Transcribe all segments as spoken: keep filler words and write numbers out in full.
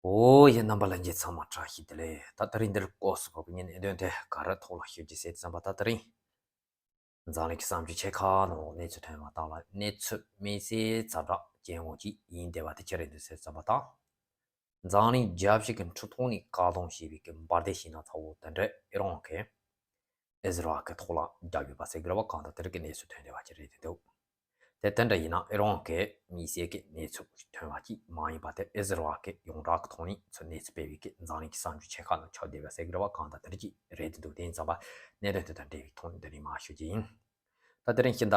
ཨོ་ཡ། རྣམ་པ་ལྷན་རྒྱས་ཚང་མ་བཀྲ་ཤིས་བདེ་ལེགས། ད་དེ་རིང་འདིར་སྐོར་སུ་བབས་པའི་ངའི་གནད་དོན་དེ་ག་རེ་ཐོག་ལ་ཞུ་རྒྱུ་ཟེར་བསམ་པ། ད་དེ་རིང་འཛམ་གླིང་གི་གསར་འགྱུར་ཆེ་ཁག་ནང་གནས་ཚུལ་ཐོན་པ་དག་ལ་གནས་ཚུལ་མི་གསལ་ཛ་དྲག་ཅན་བོ་ཅིག་ཡིན་བསྡད་པ་དེ་ཅི་རེད་འདུག་ཟེར་བསམ་པ་དང་། འཛམ་གླིང་རྒྱལ་སྤྱི་གི་འཕྲིན་ཐོག་ནས་བཀག་སྡོམ་བྱས་པའི་གི་འབར་མདེལ་ཞིག་ན་ཚ་བོ་དེ་འདྲ་ཨི་རན་གྱིས་ཨི་ཟི་རལ་གྱི་ཐོག་ལ་བརྒྱབ་ཡོད་པ་ཟེར་གི་རེད་བ། གང་ལྟར་དེ་རིགས་ཀྱི་གནས་ཚུལ་ཐོན་བསྡད་པ་ཅིག་རེད་འདུག་དེ་དེ་འདྲ་ཡིན་ན་ཨི་རན་གྱི་དམིགས་བསལ་གྱི་གནས་ཚུལ་ཐོན་པ་ཅིག་མ་ཡིན་པ་དེ་ཨི་ཟི་རལ་གྱི་ཡོངས་གྲགས་ཀྱི་ཐོག་ནས་ཚུར་གནས་ཚུལ་སྤེལ་བའི་གི་འཛམ་གླིང་གི་གསར་འགྱུར་ཆེ་ཁག་ནང་ཆགས་བསྡད་པ་ཟེར་གི་རེད་བ། གང་ལྟར་དེ་འདྲ་ཅིག་རེད་འདུག་དེ་ཡིན་ཙང་པ་གནད་དོན་དེ་དང་འབྲེལ་བའི་ཐོག་ནས་འདི་ནས་མར་ཞུ་རྒྱུ་ཡིན། ད་དེ་རིང་ཕྱི་ཟླ་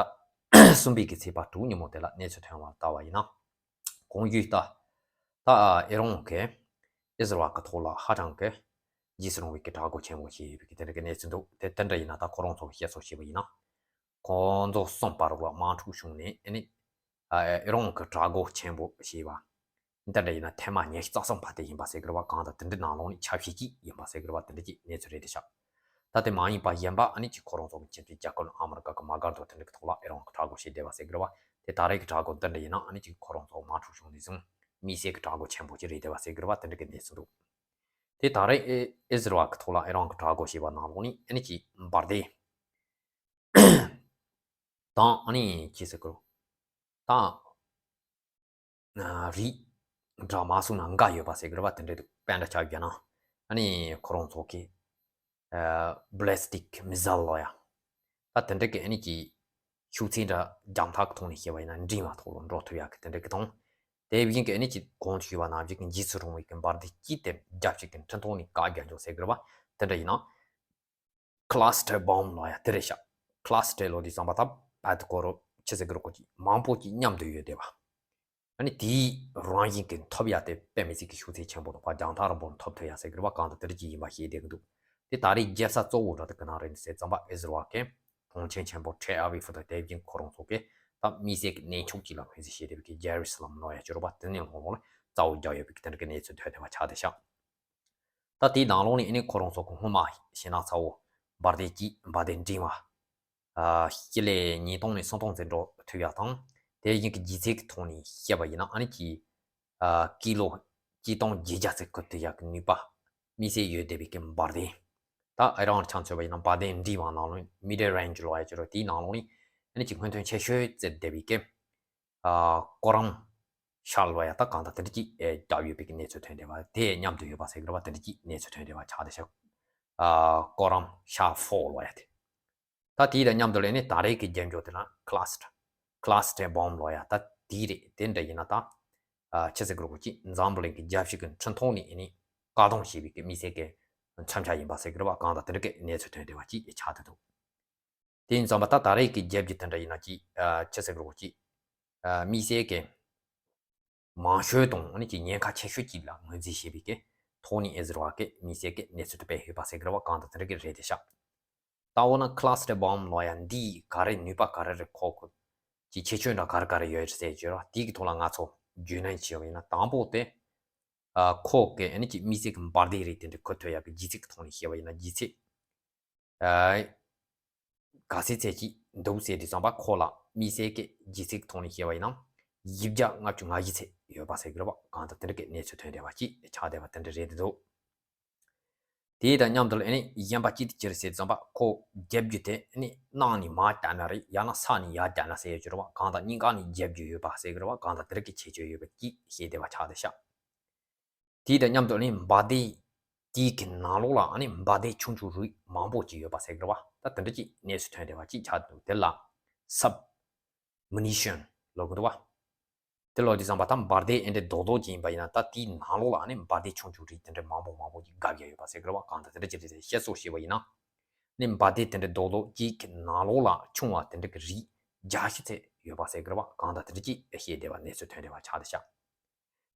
གསུམ་པའི་གི་ཚེས་པ་དྲུག་ཉིན་མོ་དེ་ལ་གནས་ཚུལ་ཐོན་པ་ལྟ་བ་ཡིན་ན། གོང་ཞུས་ལྟར། ད་ཨི་རན་གྱིས་ཨི་ཟི་རལ་གྱི་ཐོག་ལ་ཧ་ཅང་གི་རྗེས་སུ་རུང་བའི་གི་དྲག་རྒོལ་ཆེན་པོ་བྱས་ཡོད་པའི་གི་དེ་འདྲ་གི་གནས་ཚུལ་འདུག་དེ་དེ་འདྲ་ཡིན་ན་ད་ཁོ་རང་ཚོ་གིས་བཤད་སྲོལ་བྱས་པ་ཡིན་ན། ཁོང་ཚོ་གསུམ་བར་ལ་དམག་འཁྲུག་བྱུང་ནས་ཨ་ནི། ཨི་རན་གྱིས་དྲག་རྒོལ་ཆེན་པོ་བྱས་པ། འདི་འདྲ་ཡིན་ན་ཐེངས་མ་ཉི་ཤུ་རྩ་གསུམ་པ་དེ་ཡིན་པ་ཟེར་གི་རེད་བ། གང་ལྟར་དེ་འདྲའི་ནང་ལོགས་ནས་ཆ་ཤས་ཅིག་ཡིན་པ་ཟེར་གི་རེད་བ། དེ་འདྲ་ཅིག་གནས་ཚུལ་རེད་དེ་ཤག་ད་དེ་མ་ཡིན་པ་གཞན་པ་ཨ་ནི་ཅིག་ཁོ་རང་ཚོ་གི་ཁྱིམ་མཚེས་རྒྱལ་ཁབ་ནང་ཨ་མི་རི་ཀ་གི་དམག་སྒར་དང་དེ་འདྲ་གི་ཐོག་ལ་ཨི་རན་གྱིས་དྲག་རྒོལ་བྱས་བསྡད་པ་ཟེར་གི་རེད་བ། དེ་ད་རེས་ཀྱི་དྲག་རྒོལ་འདི་འདྲ་ཡིན་ན་ཨ་ནི་ཅིག་ཁོ་རང་ཚོ་དམག་འཁྲུག་བྱུང་ནས་བཟུང་དམིགས་བསལ་གྱི་དྲག་རྒོལ་ཆེན་པོ་ཅིག་རེད་བསྡད་པ་ཟེར་གི་རེད་བ། དེ་འདྲ་གི་གནས་ཚུལ་འདུག་དེ་ད་རེས་ཨི་ཨི་ཟི་རལ་གྱི་ཐོག་ལ་ཨི་རན་གྱིས་དྲག་རྒོལ་བྱས་པ་ནང་ལོགས་ནས་ཨ་ནི་ཅིག་འབར་མདེལ་དང་ཨ་ནི་ཅི་ཟེར་གི་རེད། དང་། རིགས་འདྲ་མ་སོང་ན་འགའ་ཡོད་པ་ཟེར་གི་རེད་བ། དེ་འདྲ་འདུག་དཔེར་ན་ཆ་བཞག་ན་ཨ་ནི་ཁོ་རང་ཚོ་གི་ཨ་བྷ་ལེ་སི་ཊིག་མི་སི་ལ་ལབ་ཡ། ད་དེ་འདྲ་གི་ཨ་ནི་ཅིག་ཤུགས་ཚད་འདྲ་རྒྱང་ཐག་གི་ཐོག་ནས་བཤད་པ་ཡིན་ན་འབྲིང་བ་ཐོག་ལ་འགྲོ་ཐུབ་ཡ་གི་དེ་འདྲ་གི་དང་། དེ་བཞིན་གི་ཨ་ནི་ཅིག་གོང་དུ་ཞུས་པ་ནང་བཞིན་གྱི་རྗེས་སུ་རུང་བའི་གི་འབར་མདེལ་གཅིག་དེ་རྒྱལ་སྤྱི་གི་འཕྲིན་ཐོག་ནས་བཀག་རྒྱག་རྒྱུ་ཟེར་གི་རེད་བ། དེ་འདྲ་ཡིན་ན། ཁི་ལ་སི་ཊར་བྷོམ་ལབ་ཡ་དེ་རེད་ཤག་ཁི་ལ་སི་ཊར་ལབ་དུས་ཙམ་པ་ད་བར་དུ་ཁོ་རང་ཆི་ཟེར་གི་རེད། ཁོ་ཅིག་མང་པོ་ཅིག་མཉམ་དུ་ཡོད་བསྡད་པ། ཨ་ནི་དེའི་རང་བཞིན་གྱི་ཐོབ་ཡ་དེ་དཔེ་མི་སྲིད་ཀྱི་ཤུགས་ཚད་ཆེན་པོ་དང་ཕར་རྒྱང་ཐག་རིང་པོར་ཐོབ་ཐུབ་ཡ་ཟེར་གི་རེད་བ། གང་ལྟར་དེ་འདྲ་ཅིག་ཡིན་པ་ཤེས་བསྡད་ཀྱི་འདུག་དེ་ད་རེས་རྒྱལ་ས་གཙོ་བོ་འདྲ་དེ་ག་ན་རེད་ཟེར་ཙམ་པ་ཨི་ཟི་རལ་གྱི་གྲོང་ཁྱེར་ཆེན་པོ་ཐེལ་ཨ་བིབ་དང་དེ་བཞིན་ཁོ་རང་ཚོ་གི་ད་དམིགས་བསལ་གྱི་གནས་མཆོག་ཅིག་ལ་ངོས་འཛིན་བྱས་བསྡད་པའི་གི་ཇེ་རུ་སི་ལམ་ལབ་ཡ་ཅིག་ཡོད་རེད་བ། དེ་ནས་ལྷོ་ལྷོ་ལ་རྩ་བོ་རྒྱག་ཡོད་པའི་གི་དེ་འདྲ་གི་གནས་ཚུལ་ཐོན་བསྡད་པ་ཆགས་བསྡད་ཤག་ད་དེའི་ནང་ལོགས་ནས་ཨ་ནི་ཁོ་རང་ཚོ་གི་སྔོན་མ་ཞེད་སྣང་ཚ་བོ་འབར་མདེལ་གཅིག་འབར་མདེལ་འབྲིང་བ། ཨ་སྤྱི་ལེ་ཉིས་སྟོང་ནས་སུམ་སྟོང་ཙམ་འགྲོ་ཐུབ་ཡ་དང་། དེ་བཞིན་གྱི་ལྗིད་ཚད་ཀྱི་ཐོག་ནས་བཤད་པ་ཡིན་ན་ཨ་ནི་ཀྱི་ཨ་ཀི་ལོ་གཅིག་སྟོང་བརྒྱད་བརྒྱ་ཙམ་འཁུར་ཐུབ་ཡ་གི་ནུས་པ་དམིགས་བསལ་ཡོད་བསྡད་པའི་གི་འབར་མདེལ། ད་ཨི་རན་ཆ་མཚོན་པ་ཡིན་ན་འབར་མདེལ་འབྲིང་བ་ནང་ལོགས་མི་ཌི་རེན་ཇི་ལབ་ཡ་ཅིག་ཡོད་རེད། དེའི་ནང་ལོགས་ནས་ཨ་ནི་ཀྱི་སྔོན་ཐོན་ཆེ་ཤོས་བརྩི་བསྡད་པའི་གི་ཨ་ཀོ་རམ་ཤར་ལབ་ཡ་ད་གང་ལྟར་དེ་འདྲ་ཅིག་ཨེ་བརྒྱབ་ཡོད་པའི་གི་གནས་ཚུལ་ཐོན་བསྡད་པ། དེ་མཉམ་དུ་ཡོད་པ་ཟེར་གི་རེད་བ། དེ་འདྲ་ཅིག་གནས་ཚུལ་ཐོན་བསྡད་པ་ཆགས་བསྡད་ཤག་ཨ་ཀོ་རམ་ཤར་ཕོར་ལབ་ཡ་དེ། ད་དེའི་དང་མཉམ་དུ་ལས་ནས་ད་རེས་ཀྱི་རྒྱབ་སྐྱོར་དེ་ལ་ཁི་ལ་སི་ཊར་ཁི་ལ་སི་ཊར་བྷོམ་ལབ་ཡ་ད་དེ་རེད། དེ་འདྲ་ཡིན་ན་ད་ཨ་ཆི་ཟེར་གི་རེད། ཁོ་ཅིག་འཛམ་བུ་གླིང་གི་རྒྱལ་སྤྱི་གི་འཕྲིན་ཐོག་ནས་ཨ་ནི་བཀག་སྡོམ་བྱས་པའི་གི་དམིགས་བསལ་གྱི་མཚམས་འཇོག་ཡིན་པ་ཟེར་གི་རེད་བ། གང་ལྟར་དེ་འདྲ་གི་གནས་ཚུལ་ཐོན་བསྡད་པ་ཅིག་ཆགས་བསྡད་འདུག་དེ་ཡིན་ཙང་པ་ད་ད་རེས་ཀྱི་རྒྱལ་རྒྱུ་དེ་འདྲ་ཡིན་ན་ཅིག་ཨ་ཆི་ཟེར་གི་རེད། ཁོ་ཅིག་ཨ་དམིགས་བསལ་གྱི་མང་ཤོས་དང་ཨ་ནི་ཅིག་ཉེན་ཁ་ཆེ་ཤོས་ཅིག་ལ་ངོས་འཛིན་བྱས་པའི་གི་ཐོག་ནས་ཨི་ཟི་རལ་གྱིས་དམིགས་བསལ་གྱི་གནས་ཚུལ་དེ་སྤེལ་ཡོད་པ་ཟེར་གི་རེད་བ། གང་ལྟར་དེ་འདྲ་གི་རེད་དེ་ཤག་ད་འོ་ན་ཁི་ལ་སི་ཊར་བྷོམ་ལབ་ཡ་འདི་ག་རེ་ནུས་པ་ག་རེ་རེད། ཁོ་ཁོ་ཅིག་ཁྱད་ཆོས་འདྲ་ག་རེ་ག་རེ་ཡོད་རེད་ཟེར་གྱི་ཡོད་རེད་བ། དེའི་གི་ཐོག་ལ་ང་ཚོ་རྒྱུས་ལོན་བྱས་པ་ཡིན་ན་དང་པོ་དེ་ཨ་ཁོ་གི་ཨ་ནི་ཅིག་དམིགས་བསལ་གྱི་འབར་མདེལ་རིགས་དེ་འདྲ་འཁུར་ཐུབ་ཡ་གི་ལྗིད་ཚད་ཀྱི་ཐོག་ནས་བཤད་པ་ཡིན་ན་ལྗིད་ཚད་ཨ་ག་ཚད་ཚད་ཅིག་འདུག་ཟེར་དུས་ཙམ་པ་ཁོ་ལ་དམིགས་བསལ་གྱི་ལྗིད་ཚད་ཀྱི་ཐོག་ནས་བཤད་པ་ཡིན་ན་བཞི་བརྒྱ་ལྔ་བཅུ་ང་བཞི་ཚད་ཡོད་པ་ཟེར་གི་རེད་བ། གང་ལྟར་དེ་འདྲ་གི་གནས་ཚུལ་ཐོན་བསྡད་པ་ཅིག་ཆགས་བསྡད་པ་དེ་འདྲ་རེད་འདུག་དེ་དང་མཉམ་དུ་ཨ་ནི་གཞན་པ་གཅིག་དེ་ཅི་རེད་ཟེར་དུས་ཙམ་པ་ཁོ་རྒྱབ་རྒྱུ་དེ་ཨ་ནི་ནང་ནས་མར་བརྒྱབ་ན་རེད། ཡང་ན་ས་ནས་ཡར་བརྒྱབ་ན་ཟེར་ཡོད་ཀྱི་རེད་བ། གང་ལྟར་གཉིས་ཀ་ནས་རྒྱབ་རྒྱུ་ཡོད་པ་ཟེར་གི་རེད་བ། གང་ལྟར་དེ་འདྲ་གི་ཁྱད་ཆོས་ཡོད་པ་ཅིག་བཤད་བསྡད་པ་ཆགས་བསྡད་ཤག་དེ་དང་མཉམ་དུ་ཨ་ནི་འབར་མདེལ་དེའི་གི་ནང་ལོགས་ལ་ཨ་ནི་འབར་མདེལ་ཆུང་ཆུང་རིགས་མང་པོ་ཅིག་ཡོད་པ་ཟེར་གི་རེད་བ། ད་དེ་འདྲ་ཅིག་གནས་ཚུལ་ཐོན་བསྡད་པ་ཅིག་ཆགས་འདུག་དེ་ལ་སབ་མུ་ནི་ཤན་ལབ་གི་འདུག་བ། དེ་ལབ་དུས་ཙམ་པ་ད་འབར་མདེལ་ཨེ་འདྲ་རྡོག་རྡོག་ཅིག་ཡིན་པ་ཡིན་ན་ད་དེའི་ནང་ལོགས་ལ་ཨ་ནི་འབར་མདེལ་ཆུང་ཆུང་རིགས་དེ་འདྲ་མང་པོ་མང་པོ་ཅིག་བརྒྱབ་ཡ་ཡོད་པ་ཟེར་གི་རེད་བ། གང་ལྟར་དེ་འདྲ་ཅིག་རེད་ཟེར་བཤད་སྲོལ་བྱས་པ་ཡིན་ན། ཨ་ནི་འབར་མདེལ་དེ་འདྲ་རྡོག་རྡོག་ཅིག་གི་ནང་ལོགས་ལ་ཆུང་བ་དེ་འདྲ་གི་རིགས་བརྒྱད་ཅུ་ཙམ་ཡོད་པ་ཟེར་གི་རེད་བ། གང་ལྟར་དེ་འདྲ་ཅིག་བཤད་བསྡད་པ་གནས་ཚུལ་ཐོན་བསྡད་པ་ཆགས་བསྡད་ཤག་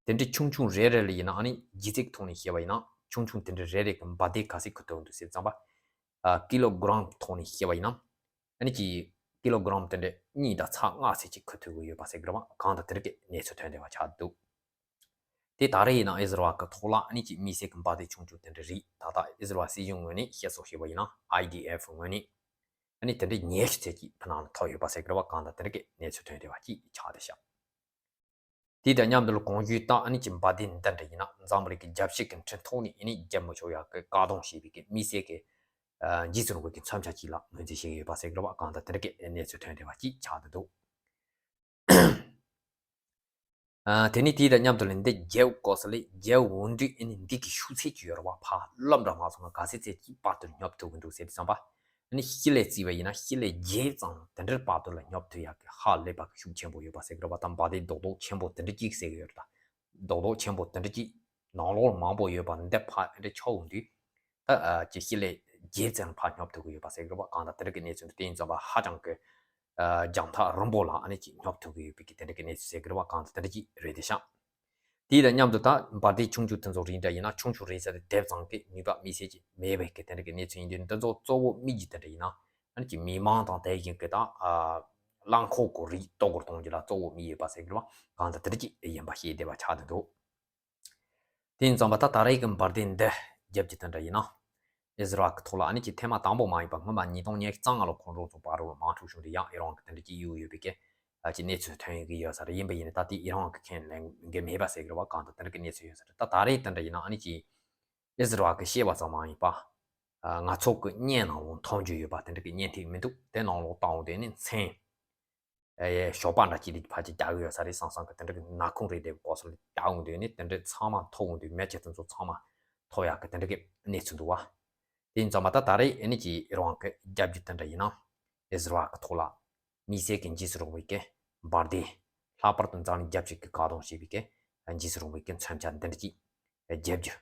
དེ་འདྲའི་ཆུང་ཆུང་རེ་རེ་ལ་ཡིན་ན་ཨ་ནི་ལྗིད་ཚད་ཀྱི་ཐོག་ནས་བཤད་པ་ཡིན་ན་ཆུང་ཆུང་དེ་འདྲའི་རེ་རེ་གི་འབར་མདེལ་ག་ཚད་འཁུར་ཐུབ་འདུག་ཟེར་ཙམ་པ། ཨ་ཀི་ལོ་གྲམ་གྱི་ཐོག་ནས་བཤད་པ་ཡིན་ན་ཨ་ནི་ཀྱི་ཀི་ལོ་གྲམ་དེ་འདྲ་གཉིས་དང་ཚེག་ལྔ་ཙམ་ཅིག་འཁུར་ཐུབ་ཀྱི་ཡོད་པ་ཟེར་གི་རེད་བ། གང་ལྟར་དེ་འདྲ་གི་གནས་ཚུལ་ཐོན་བསྡད་པ་ཆགས་འདུག་དེ་ད་རེས་ཡིན་ན་ཨི་ཟི་རལ་གི་ཐོག་ལ་ཨ་ནི་ཀྱི་དམིགས་བསལ་གི་འབར་མདེལ་ཆུང་ཆུང་དེ་འདྲ་རིགས་ད་ལྟ་ཨི་ཟི་རལ་སྲིད་གཞུང་ངོས་ནས་བཤད་སྲོལ་བྱས་པ་ཡིན་ན་ཨའི་ཌི་ཨེཕ་ངོས་ནས་ཨ་ནི་དེ་འདྲའི་ཉི་ཤུ་ཙམ་ཅིག་ཕུ་ནང་ལ་ཐོབ་ཡོད་པ་ཟེར་གི་རེད་བ། གང་ལྟར་དེ་འདྲ་གི་གནས་ཚུལ་ཐོན་བསྡད་པ་ཅིག་ཆགས་བསྡད་ཤག་དེ་དང་མཉམ་དུ་ལ་གོང་ཞུས་ལྟར་ཨ་ནི་ཅིག་འབར་མདེལ་འདི་འདྲ་ཡིན་ན་འཛམ་བུ་གླིང་གི་རྒྱལ་སྤྱི་གི་འཕྲིན་ཐོག་ནས་ཨ་ནི་བརྒྱབ་མི་ཆོག་ཡག་གི་བཀག་སྡོམ་བྱས་པའི་གི་དམིགས་བསལ་གི་ཨ་འཇིགས་སུ་རུང་བའི་གི་མཚོན་ཆ་ཅིག་ལ་ངོས་འཛིན་བྱེད་ཀྱི་ཡོད་པ་ཟེར་གི་རེད་བ། གང་ལྟར་དེ་འདྲ་གི་གནས་ཚུལ་ཐོན་བསྡད་པ་ཅིག་ཆགས་བསྡད་འདུག་ཨ། དེ་ནས་དེ་དང་མཉམ་དུ་ལ་འདི་རྒྱལ་པོ་སྐབས་སུ་ལས་རྒྱལ་པོ་འོང་དུས་ཨ་ནི་འདི་གི་ཤུགས་ཚད་ཅིག་ཡོད་རེད་བ། ཕར་རླབས་འདྲ་མ་སོང་ན་ག་ཚད་ཚད་ཅིག་བར་དུ་སྙོབ་ཐུབ་ཀྱི་འདུག་ཟེར་དུས་ཙམ་པ། ཨ་ནི་ཤི་ལེ་བརྩིས་པ་ཡིན་ན་ཤི་ལེ་བརྒྱད་ཙམ་དེ་འདྲའི་བར་དུ་ལ་སྙོབ་ཐུབ་ཡག་གི་ཧ་ལས་པ་གི་ཤུགས་ཆེན་པོ་ཡོད་པ་ཟེར་གི་རེད་བ། དང་འབར་མདེལ་རྡོག་རྡོག་ཆེན་པོ་དེ་འདྲ་ཅིག་ཟེར་གི་ཡོད་རེད། ད་རྡོག་རྡོག་ཆེན་པོ་དེ་འདྲ་ཅིག་ནང་ལོགས་ལ་མང་པོ་ཡོད་པ་འདི་ཕར་ཨ་འདྲ་ཆགས་འོང་དུས། ད་ཨ་ཅིག་ཤི་ལེ་བརྒྱད་ཙམ་ཕར་སྙོབ་ཐུབ་ཀྱི་ཡོད་པ་ཟེར་གི་རེད་བ། གང་ལྟར་དེ་འདྲ་གི་གནས་ཚུལ་འདི་དེ་ཡིན་ཙམ་པ་ཧ་ཅང་གི་ཨ་རྒྱང་ཐག་རིང་པོ་ལ་ཨ་ནི་ཅིག་སྙོབ་ཐུབ་ཀྱི་ཡོད་པའི་གི་དེ་འདྲ་གི་གནས་ཚུལ་ཟེར་གི་རེད་བ། གང་ལྟར་དེ་འདྲ་ཅིག་རེད་དེ་ཤག་དེ་དང་མཉམ་དུ་ད་འབར་མདེལ་ཆུང་ཆུང་དེ་ཚོ་རིགས་འདྲ་ཡིན་ན་ཆུང་ཆུང་རེད་ཟེར་ཏེ་དེབ་ཙམ་གྱི་ནུས་པ་དམིགས་བསལ་ཅིག་མེད་པའི་གི་དེ་འདྲ་གི་གནས་ཚུལ་ཡིན་དུས། འདི་ཚོ་གཙོ་བོ་དམིགས་ཀྱི་དེ་འདྲ་ཡིན་ན་ཨ་ནི་ཅིག་མི་མང་དང་དེ་བཞིན་གི་ད་ཨ་རླངས་འཁོར་གི་རིགས་གཏོར་རྒོལ་གཏོང་རྒྱུ་ལ་གཙོ་བོ་དམིགས་ཡོད་པ་ཟེར་གི་རེད་བ། གང་ལྟར་དེ་འདྲ་ཅིག་ཡིན་པ་ཤེས་བསྡད་པ་ཆགས་བསྡད་འདུག་དེ་ཡིན་ཙམ་པ་ད་ད་རེས་ཀྱི་འབར་མདེལ་འདི་བརྒྱབ་ཀྱི་དེ་འདྲ་ཡིན་ན། ཨི་ཟི་རལ་གྱི་ཐོག་ལ་ཨ་ནི་ཅིག་ཐེངས་མ་དང་པོ་མ་ཡིན་པ་སྔོན་མ་ཉིས་སྟོང་ཉེར་གཅིག་ལོ་ཁོང་རང་ཚོ་བར་དུ་དམག་འཁྲུག་བྱུང་དུས་ཡང་ཨི་རན་གྱི་དེ་འདྲ་ཅིག་གཡུག་ཡོད་པའི་གི་ཨ་ཅིག་གནས་ཚུལ་ཐོན་གི་ཡོད་ས་རེད། ཡིན་པ་ཡིན་ནའི་ད་ལྟའི་ཨི་རན་གྱི་ཁས་ལེན་གི་མེད་པ་ཟེར་གི་རེད་བ། གང་ལྟར་དེ་འདྲ་གི་གནས་ཚུལ་ཡོད་ས་རེད། ད་ད་རེས་དེ་འདྲ་ཡིན་ན་ཨ་ནི་ཅིག་ཨི་ཟི་རལ་གྱིས་བཤད་པ་ཙམ་མ་ཡིན་པ། ཨ་ང་ཚོ་གི་བརྙན་ནང་ལོགས་མཐོང་རྒྱུ་ཡོད་པ་དེ་འདྲ་གི་བརྙན་ཐུང་མི་འདུག་དེ་ནང་ལོགས་བཏང་འོང་དུས་ཨ་ནི་མཚན། ཨེ་ཞོགས་པ་འདྲ་ཅིག་ལ་ཕར་ཅིག་རྒྱག་གི་ཡོད་ས་རེད་བསམ་བསམ་གི་དེ་འདྲ་གི་ནག་ཁུང་རེད་དེ་སྐོར་སོགས་ལ་རྒྱག་འོང་དུས་ནི་དེ་འདྲ་ཚང་མ་ཐོབ་འོང་དུས་མེ་ལྕེ་དེ་ཚོ་ཚང་མ་ཐོབ་ཡག་གི་དེ་འདྲ་གི་གནས་ཚུལ་འདུག་བ། དེ་ཡིན་ཙང་མ་ད་ད་རེས་ཨ་ནི་ཅིག་ཨི་རན་གྱི་རྒྱབ་རྒྱུ་དེ་འདྲ་ཡིན་ན་ཨི་ཟི་རལ་གྱི་ཐོག་ལ་དམིགས་བསལ་གྱི་འཇིགས་སུ་རུང་བའི་གི་འབར་མདེལ། ལྷག་པར་དུ་འཛམ་གླིང་རྒྱལ་སྤྱི་གི་བཀག་སྡོམ་བྱས་པའི་གི་འཇིགས་སུ་རུང་བའི་གི་མཚོན་ཆ་འདི་འདྲ་ཅིག་རྒྱབ་རྒྱུ།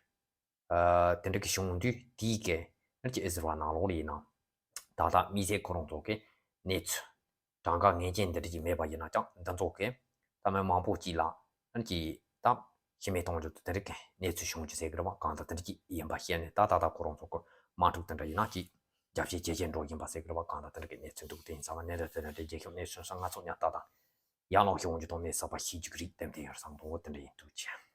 ཨ་དེ་འདྲ་གི་བྱུང་དུས་དེའི་གི་ཨ་ཅིག་ཨི་ཟི་རལ་ནང་ལོགས་ལ་ཡིན་ན་ད་ལྟ་དམིགས་བསལ་ཁོ་རང་ཚོ་གི་གནས་ཚུལ་གྲངས་ཀ་ངེས་ཅན་འདི་འདྲ་ཅིག་མེད་པ་ཡིན་ན་ཀྱང་འདི་ཚོ་གི་ད་མི་མང་པོ་ཅིག་ལ་ཨ་ཅིག་ད་ཤི་རྨས་གཏོང་རྒྱུ་དེ་འདྲ་གི་གནས་ཚུལ་བྱུང་རྒྱུ་ཟེར་གི་རེད་བ། གང་ལྟར་དེ་འདྲ་ཅིག་ཡིན་པ་བཤད་ནས་ད་ད་ལྟ་ཁོ་རང་ཚོ་གི་དམག་འཁྲུག་དེ་འདྲ་ཡིན་ན་ཅིག་རྒྱབ་བཤད་ཇེ་ཆེར་འགྲོ་བཞིན་པ་ཟེར་གི་རེད་བ། གང་ལྟར་དེ་འདྲ་གི་གནས་ཚུལ་འདུག་དེ་ཡིན་ཙང་མ་གནས་ཚུལ་དེ་འདྲ་རྒྱལ་ཁབ་གནས་ཚུལ་སོང་ང་ཚོ་ཉག་ཏག་དང་ཡར་ལངས་ཤོག་འོང་རྒྱུ་དང་གནས་ཚུལ་གསར་པ་ཤེས་རྒྱུ་གི་རིགས་ཏན་ཏན་ཡོད་བསམ་གི་འདུག་དེ་འདྲ་ཡིན་འདུག་ཅེས།